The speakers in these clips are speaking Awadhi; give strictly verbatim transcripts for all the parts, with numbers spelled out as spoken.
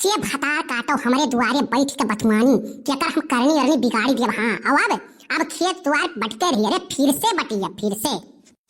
के भतार काटो हमरे दुआरे बैठ के बथुआनी, केकर हम करनी अरनी बिगाड़ी देब। हाँ, अब, अब, अब खेत दुआर बटके रही, अरे फिर से बटी अब, फिर से।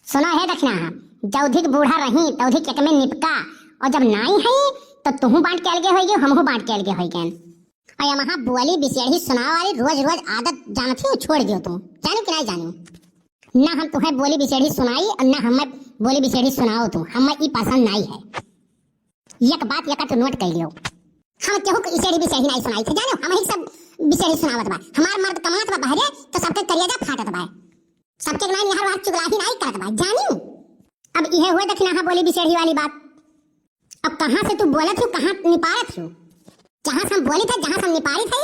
सुनो हे दखिनहा, जौधिक बूढ़ा रही, तौधिक एक में निपका, और जब नाई है, तो तुहू बांट के अलगे होइगे, हमहू बांट के अलगे होइगे। और ये महा बोली बिसेड़ी सुनावे वाली रोज रोज आदत जानत ही छोड़ दियो तू, जानी कि नहीं जानी? ना हम तुम्हें बोली बिसेड़ी सुनाई और ना हमें बोली बिसेड़ी सुनाओ तू, हमें ई पसंद नहीं है। एक बात एक तो नोट कर लियो, हम केहू के इसेड़ी बिसेड़ी नहीं सुनाई थे, जानो, हम ही सब बिसेड़ी सुनावत बा। हमार मर्द कमात बा बहरे, तो सबके करेजा फाटत बा, सबके नाई निहार वार चुगलाही नहीं करत बा, जानी। अब इहे हुए दखिनहा बोली बिसेड़ी वाली बात। अब कहाँ से तू बोलत हो, कहाँ निपारत हो? जहाँ से हम बोली थे, जहाँ से हम निपारी थे,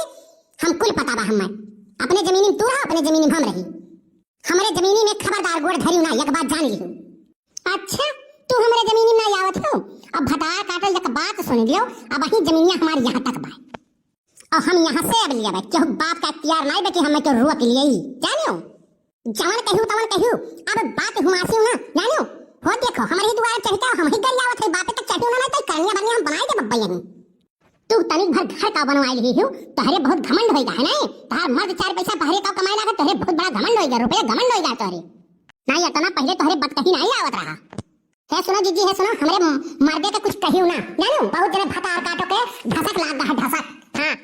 हम कुल पता बा हमें। अपने जमीनी में तू रहा, अपने जमीनी में हम रही। हमरे जमीनी में खबरदार गोड़ धरियो ना, एक बात जान लियो। अच्छा, तू हमरे जमीनी में ना आवत हो? अब भतार काटो, एक बात सुन लियो, अब वही जमीनिया हमारे यहाँ तक बा। और हम यहाँ से अब लिया बा, केहू बाप का अख्तियार नहीं बा कि हमें केहू रोक लिए, जानियो? जवन कहियो, तवन कहियो, अब बात हुमासियो ना, जानियो? हो देखो, हमरे ही दुआरे चढ़ के हम ही गरियावत है, बापे तक चढ़ियो ना, नहीं तो करनिया बनिया हम बनाए दे बब्बा यहीं। तू तनिक भर घर का बनवाए लिही हो, तोहरे बहुत घमंड होइगा है नहीं? तोहार मर्द चार पैसा बहरे का कमाए लागे, तोहरे बहुत बड़ा घमंड होइगा, रुपया घमंड होइगा तोहरे। नहीं, इतना पहले तोहरे बतकही नहीं आवत रहा। हे सुनो जीजी, हे सुनो, हमरे म-, मर्दे के कुछ कहियो ना, जानो, बहुत जने भतार काटो के धसक लाग गा है, धसक, हाँ,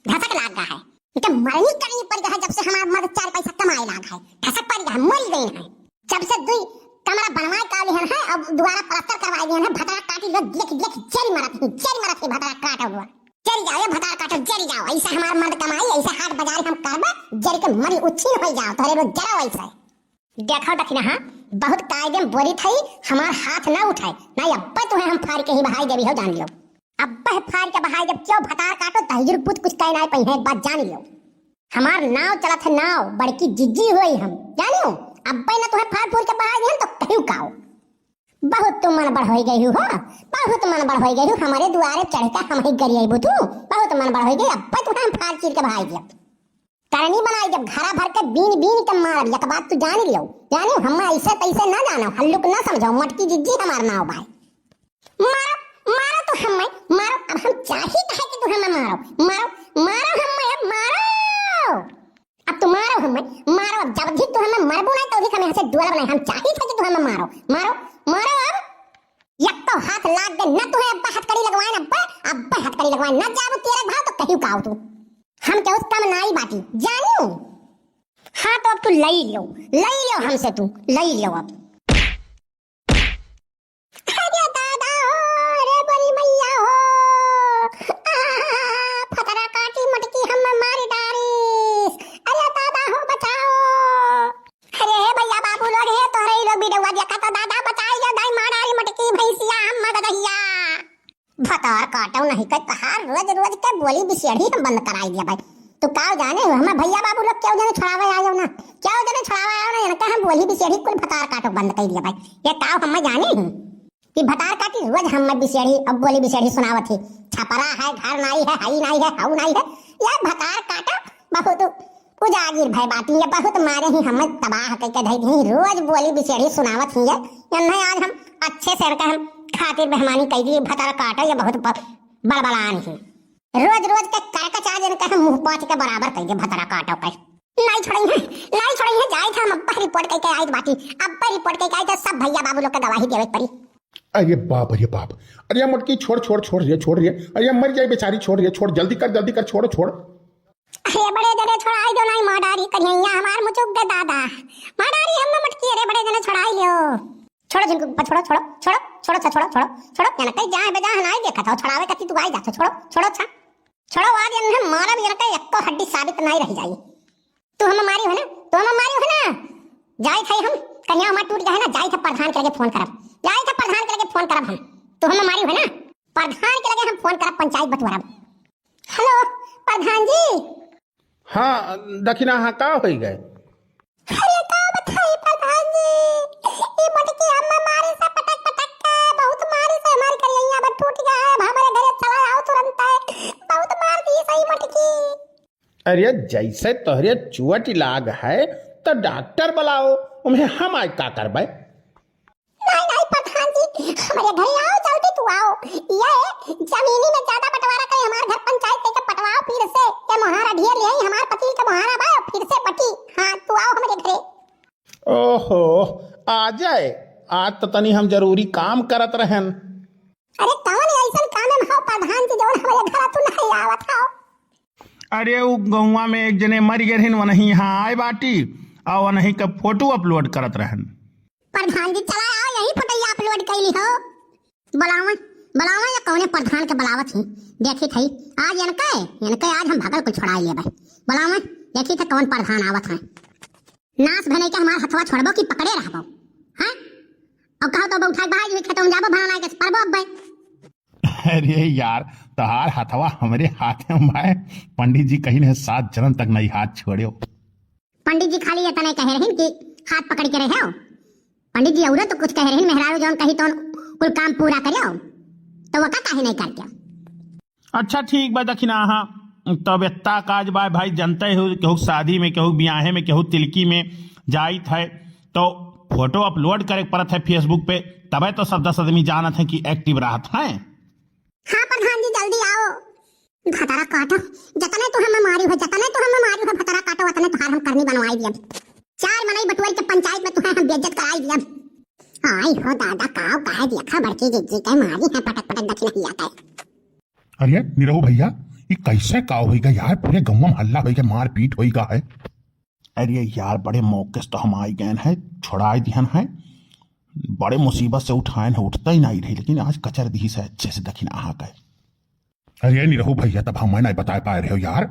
धसक लाग गा है। इनके मरनी करनी पड़ गा है, जब से हमार मर्द चार पैसा कमाए लाग है, धसक पड़ गा है, मरी गई है। जब से दुई कमरा बनवाए का लिहन है, अब दोबारा प्लास्टर करवाए लिहन है, भतार काटी लो, देख, देख, जरी मरत ही, जरी मरत ही भतार काटो हुआ। जरी जाओ, ये भतार काटो, जरी जाओ, ऐसे हमार मर्द कमाई, ऐसे हाट बाजार हम करबे, जरी के मरी उच्छिन हो जाओ, तोहरे लोग जरा वैसे। देखो दखिनहा, बहुत कायदे में बोली थई, हमार हाथ ना उठाए, नहीं अब्बे तुहे हम फाड़ के ही बहाई देबी हो, जान लियो। अब्बे फाड़ के बहाई देब, क्यों भतार काटो, तहिजुर पूत कुछ कहे नहीं पई है, एक बात जान लियो। हमार नाव चलत है नाव, बड़की जिज्जी होई हम, जानियो। अब्बे ना तुहे फाड़ फूड़ के बहाई देहन तो कहियो काओ। बहुत तू मन बड़ होई गई हो, बहुत मन बड़ होई गई हो, हमारे दुआरे चढ़ के हम ही गरियाई तू, बहुत मन बड़ होई गई, अब्बे तुहे हम फाड़ चीर के बहाई देब। करनी बनाई जब घरा भर के बीन बीन के मारब, एक बात तू जान लियो, जानियो, हम ऐसे तैसे ना जानो, हल्लुक ना समझो, मटकी जिज्जी हमार नाव भाई। मारो, मारो तो हमें, मारो, अब हम चाही काहे कि तू हमें मारो, मारो, मारो हमें, अब मारो। अब तू मारो हमें, मारो, अब जब भी तू हमें मारबो नहीं, तो भी हम यहाँ से डोलब नहीं, हम चाही थे कि तू हमें मारो, मारो, मारो अब। यक्को हाथ लाग गए, न तुहे अब्बा हथकड़ी लगवाए, न अब्बा, अब्बा हथकड़ी लगवाए, न जाबू तेरे भाव तो कहियो काओ तू। हम केहू से कम नाई बाटी, जानियो। हाँ, तो अब तू लई लियो, लई लियो हमसे तू, लई लियो अब। अरे दादा हो, अरे बड़ी मैया हो, आ, भतरा काटी मटकी हम मारी डारिस। अरे दादा हो, बचाओ। अरे हे भैया बाबू लोग, हे तोहरे ई लोग वीडियो देखा तो दादा बचाई लो, दाई मार डारी मटकी भैंसिया हम मगदहिया। भतार काटो नहीं के तहार रोज रोज के बोली बिसेड़ी हम बंद कराई दिया भाई। तू का जाने हो, हमें भैया बाबू लोग क्यों जने छुड़ावे आयो ना, क्यों जने छुड़ावे आयो ना, इनका हम बोली बिसेड़ी कुल भतार काटो बंद कर दिया भाई। ये का हम जाने ही कि भतार काटी रोज हम बिसेड़ी, अब बोली बिसेड़ी सुनावत ही। छपरा है, घर नाई है, हई नाई है, हऊ नाई है, ये भतार काटो बहुत उजागिर भय बाटी, ये बहुत मारे ही हमें तबाह करके धई दी, रोज बोली बिसेड़ी सुनावत ही ये। इन्हें आज हम अच्छे से इनका हम खातिर बेहमानी कई दी, भतार काटो ये बहुत ब-, बड़बड़ान ही। रोज रोज के करकचा जिनका हम मुंह पाँच के बराबर कई दे भतार काटो के। नाई छोड़ई है, नाई छोड़ई है, जाई था हम अब्बा रिपोर्ट कई के आई बाटी, अब्बा रिपोर्ट कई के आई तो सब भैया बाबू लोग के गवाही देवे के पड़ी। अरे बाप, अरे बाप, अरे मटकी छोड़, छोड़, छोड़ रे, छोड़ रे, अरे मर जाए बेचारी, छोड़ रे, छोड़, जल्दी कर, जल्दी कर, छोड़, छोड़। अरे बड़े जने छोड़ाई दो, नाई मार डारी करिया हमार मुचुक दे दादा। मार डारी हम मटकी, अरे बड़े जने छोड़ाई लियो। छोड़ो जिनको, छोड़ो, छोड़ो, छोड़ो, छोड़ो, अच्छा, छोड़ो, छोड़ो, छोड़ो। यहाँ कहीं जाए बजा नाई देखा था, छोड़ावे कती तू आई जाता, छोड़ो, छोड़ो, अच्छा। छोड़ो, आज इन्हें मारा भी इनका एको हड्डी साबित नाई रह जाई। तू हमें मारी हो ना, तू हमें मारी हो ना। जाई थे हम, कन्या हमार टूट गया है ना, जाई थे प्रधान के लगे फोन करब, जाई थे प्रधान के लगे फोन करब हम। तू हमें मारी हो ना, प्रधान के लगे हम फोन करब, पंचायत बंटवारब। हेलो प्रधान जी। हाँ दखिनहा, का होई गए? अरे का बताई प्रधान जी, ई मटकी हमें मारे से पटक पटक के, बहुत मारे से हमारी करिया अब टूट गया है, अब हमारे घरे चला आओ तुरंत है, बहुत मार दी सही मटकी। अरे जैसे तोहरे चोट लाग है तो डॉक्टर बुलाओ, उन्हें हम आज का करबे? नहीं, नहीं, प्रधान जी, हमारे घरे आओ, जल्दी तू आओ। ये जमीनी में ज्यादा बंटवारा करे, हमार अजय, आज तो तनी हम जरूरी काम करत रहन। अरे कौन ऐसन काम में हो प्रधान जी जौन हमरे घर तू नहीं आवत हो? अरे उ गौवा में एक जने मर गए रहन, वनही यहाँ आए बाटी और वनही का फोटो अपलोड करत रहन। प्रधान जी चला आओ, यही फोटो अपलोड कैली हो। बुलावा, बुलावा, या कौने प्रधान के बुलावत ही? देखी थई, आज इनके, इनके आज हम भगल को छुड़ाई लेबे। बुलावा, देखी थे कौन प्रधान आवत है। नास भने के हमार हथवा छोड़बो कि पकड़े रहबो, हैं? और कहो तो उठा के भाई खेतों में जाबो, भला ना के परबो अब भाई। अरे यार, तोहार हथवा हमरे हाथ में भाई, पंडित जी कहीं ने सात जन्म तक नहीं हाथ छोड़े। पंडित जी खाली इतना कहे रहिन कि हाथ पकड़ के रहे हो। पंडित जी औरो तो कुछ कहे रहिन, मेहरारू जौन कही तौन कुल काम पूरा करे हो, तो वो का काहे नहीं करके? अच्छा ठीक बा दखिनाहा, तब इतना काज बा भाई, जनते हो केहू शादी में, केहू ब्याहे में, केहू तिलकी में जाइत है तो फोटो अपलोड करे के पड़त है Facebook पे, तबे तो सब दस आदमी जानत है कि एक्टिव रहत है। हाँ प्रधान जी जल्दी आओ। भतरा काटो, जतने तू हमें मारी हो, जतने तू हमें मारी हो भतरा काटो, उतने तुहार हम करनी बनवाई दियब। चार मनई बटुआई के पंचायत में तुहे हम बेइज्जत कराई दियब। आई हो दादा, काव काहे देखा बड़की जिज्जी के मारी है पटक पटक दखिनहिया के। अरे निरहू भैया, ये कैसे काव होइगा यार, पूरे गौवा में हल्ला होइगा, मारपीट होइगा है। अरे यार, बड़े मौके से तो हम आई गए हैं, छुड़ाई दिहन है, बड़े मुसीबत से उठाए हैं, उठता ही नहीं रही, लेकिन आज कचर दी से अच्छे से दखिनाहा के। अरे निरहू भैया, तब हमें नहीं बताए पाए रहे हो यार,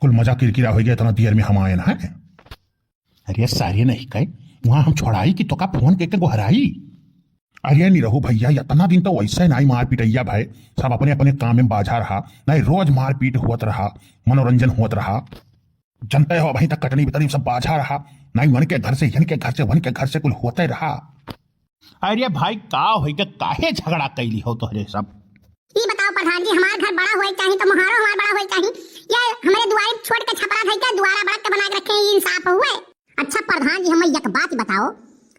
कुल मजा किरकिरा हो गया, इतना देर में हम आए ना है। अरे सारे नहीं कहे, वहाँ हम छोड़ाई कि तोका फोन करके गोहराई। अरे निरहू भैया, इतना दिन तो वैसे नहीं मार पिटैया भाई, सब अपने अपने काम में बाझा रहा, नहीं रोज मारपीट होत रहा, मनोरंजन होत रहा। जनते हो, अभी तक कटनी बितनी सब बाझा रहा, नहीं वन के घर से, यन के घर से, वन के घर से कुल होते रहा। अरे भाई, का होई के, काहे झगड़ा कैली हो तोहरे सब? ई बताओ प्रधान जी, हमार घर बड़ा होए चाही तो मोहारो हमार बड़ा होए चाही। ये हमरे दुआरे छोट के छपरा धई के दुआरा बड़ा के बना के रखे, ई इंसाफ हुए? अच्छा प्रधान जी, हमें एक बात बताओ,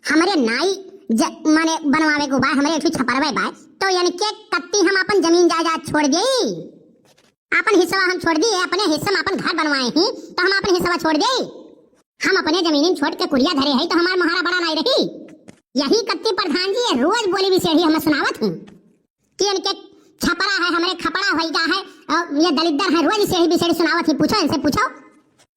हमरे नाई ज-, माने बनवावे को बा, हमरे एठू छपरवे बा, तो यानी के कत्ती हम अपन जमीन जायदाद छोड़ देई? अपन हिस्सा हम छोड़ दिए, अपने हिस्सा में अपन घर बनवाए ही, तो हम अपन हिस्सा छोड़ देई? हम अपने जमीन छोड़ के कुरिया धरे है, तो हमार मोहारा बड़ा नहीं रही। यही कत्ती प्रधान जी ये रोज बोली बिसेड़ी हमें सुनावत ही कि इनके छपरा है, हमरे खपड़ा होई गा है, और ये दलिद्दर है, रोज बिसेड़ी बिसेड़ी सुनावत ही। पूछो इनसे, पूछो।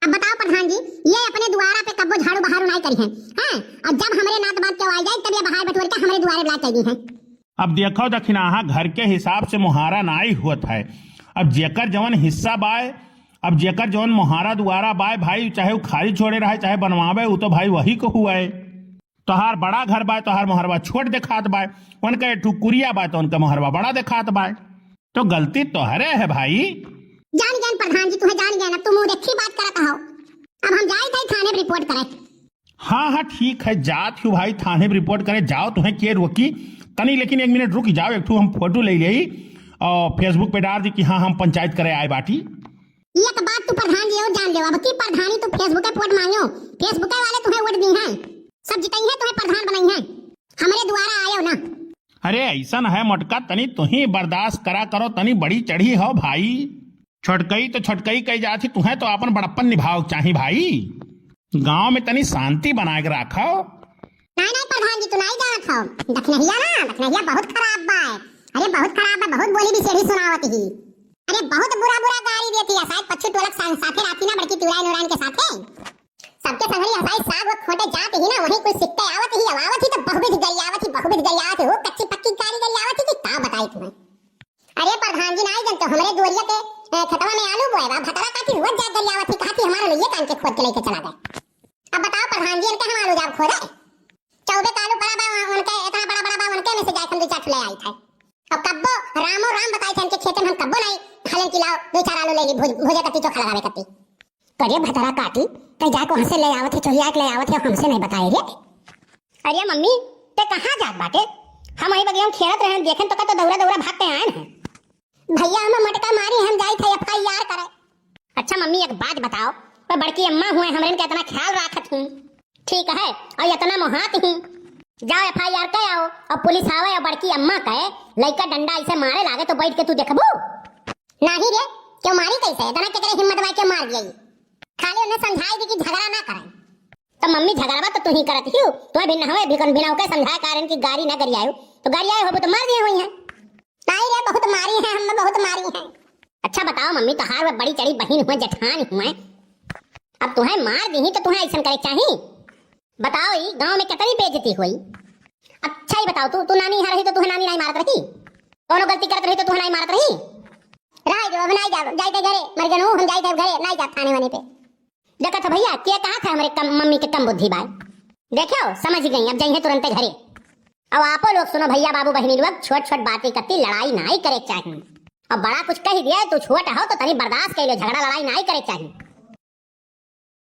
अब बताओ प्रधान जी, ये अपने दुआरा पे कब्बो झाड़ू बहारू नहीं करी है, हैं? और जब हमरे नात बात के आ जाए, तब ये बहार बटोर के हमरे दुआरे बुला के दी है। अब देखो दखिनाहा, घर के हिसाब से मोहारा नाई होत है। अब जेकर जवन हिस्सा बाय, अब जेकर जवन मोहारा दुआरा बाय भाई, चाहे वो खाली छोड़े रहे, चाहे बनवावे, वो तो भाई वही को हुआ है। तोहार बड़ा घर बाय, तोहार मोहरवा छोट देखात बाय, उनका एक ठू कुरिया बाय, तो उनका मोहरवा बड़ा देखात बाय, तो गलती तोहरे है भाई। जान गए प्रधान जी, तुम्हें जान गए, अब तू मुंह देखी बात करत हो। अब हम जाए थे थाने में रिपोर्ट करे। हाँ, हाँ, ठीक है, जात हूँ भाई, थाने में रिपोर्ट करे जाओ, तुम्हें के रोकी? तनी लेकिन एक मिनट रुक जाओ, एक ठो हम फोटो ले लेई और Facebook पे डाल दी कि हाँ, हम पंचायत करे आए बाटी। एक बात तू प्रधान जी और जान ले, अब की प्रधानी तू Facebook पे वोट मांगो, Facebook वाले तुम्हें वोट दी हैं, सब जिताई है, तुम्हें प्रधान बनाई है, हमरे दुआरा आयो ना। अरे ऐसा न है मोटका, तनी तुही बर्दाश्त करा करो, तनी बड़ी चढ़ी हो भाई। छोटकई तो छोटकई कही जात ही, तुहें तो अपन बड़प्पन निभाव चाही भाई। गांव में तनी शांति बनाए के राखो। नहीं, नहीं प्रधान जी, तू नहीं जानत हो। दखनहिया ना, दखनहिया बहुत खराब बा। अरे बहुत खराब बा, बहुत बोली बिसेड़ी सुनावत ही। अरे बहुत बुरा बुरा गारी देती है, शायद पच्चू टोलक सा-, साथे राती ना बड़की तिवराय नूरान के साथे। सबके संगरी हसाई साग वो खोटे जात ही ना, वहीं कुछ सीखते आवत ही, अब आवत ही तो बहुविध गरियावत ही, बहुविध गरियावत ही, वो कच्ची पक्की गारी गरियावत ही कि का बताई तुम्हें। अरे प्रधान जी, नाई जनतो, हमरे दुआरिया के, ए, खेतवा में आलू बोए बा, भतरा काटी रोज जात गरियावत ही, कहा थी हमारे लिए कान के खोद के लेके चला गए। अब बताओ प्रधान जी, इनके हम आलू जाब खोदे? चौबे का आलू पड़ा बा, उनके इतना बड़ा बड़ा बा, उनके में से जाए हम दो चार ठो ले आई थे। अब कब्बो रामो राम बताए थे इनके खेते में, हम कब्बो नहीं हलन की लाओ, दो चार आलू ले ली, भुज-, भुजे कत्ती चोखा लगावे कत्ती। करे भतरा काटी, कहीं जाके वहां से ले आवत है, चोरिया के ले आवत है, हमसे नहीं बताए रे। अरे मम्मी, ते कहाँ जात बाटे? हम वही बगिया में खेलत रहन, देखेन तो का तो दौड़ा दौड़ा भाग के आयन है। भैया, हम मटका मारी, हम जाई थे FIR करे। अच्छा मम्मी, एक बात बताओ, वो बड़की अम्मा हुए, हमरे इनका इतना ख्याल राखत ही, ठीक है, और इतना मोहात ही, जाओ FIR के आओ, और पुलिस आवे और बड़की अम्मा कहे, लइका डंडा ऐसे मारे लागे तो बैठ के तू देखबू? नहीं रे, क्यों मारी कैसे? इतना केकरे हिम्मत बा के मार दिया? खाली उन्हें समझाई दी कि झगड़ा ना करें। तो मम्मी, झगड़वा तो तू ही करत हियो, तो भी नहवे भी कौन बिना ओके समझाए कारण की गारी ना गरियायो, तो गरियाए होबो तो मार दिए होइहैं। नहीं रे, बहुत मारी है, हम बहुत मारी है। अच्छा बताओ मम्मी, तोहार वह बड़ी चढ़ी बहिन हुए, जेठान हुए, अब तुहैं मार दीही तो तुहैं ऐसन करे चाही? बताओ, ई गाँव में कितनी बेइज्जती हुई। अच्छा ही बताओ, तू, तू नानी यहाँ रही तो तुहैं नानी नहीं मारत रही? कौनो गलती करत रही तो तुहैं नहीं मारत रही? रह जो, अब नहीं जाब, जाइत है घरे, मर जनू, हम जाइत है घरे, नहीं जाब थाने वाने पे। देखत हो भैया, के कहा था हमरे कम, मम्मी के कम बुद्धि बाय? देखो, समझ गई, अब जाइए तुरंते घरे। अब आपो लोग सुनो भैया, बाबू, बहिनी लोग, छोट छोट बातें करती लड़ाई नाई करे के चाही। अब बड़ा कुछ कह दिया, तू छोट हो तो तनी बर्दाश्त कर लो, झगड़ा लड़ाई नाई करे के चाही।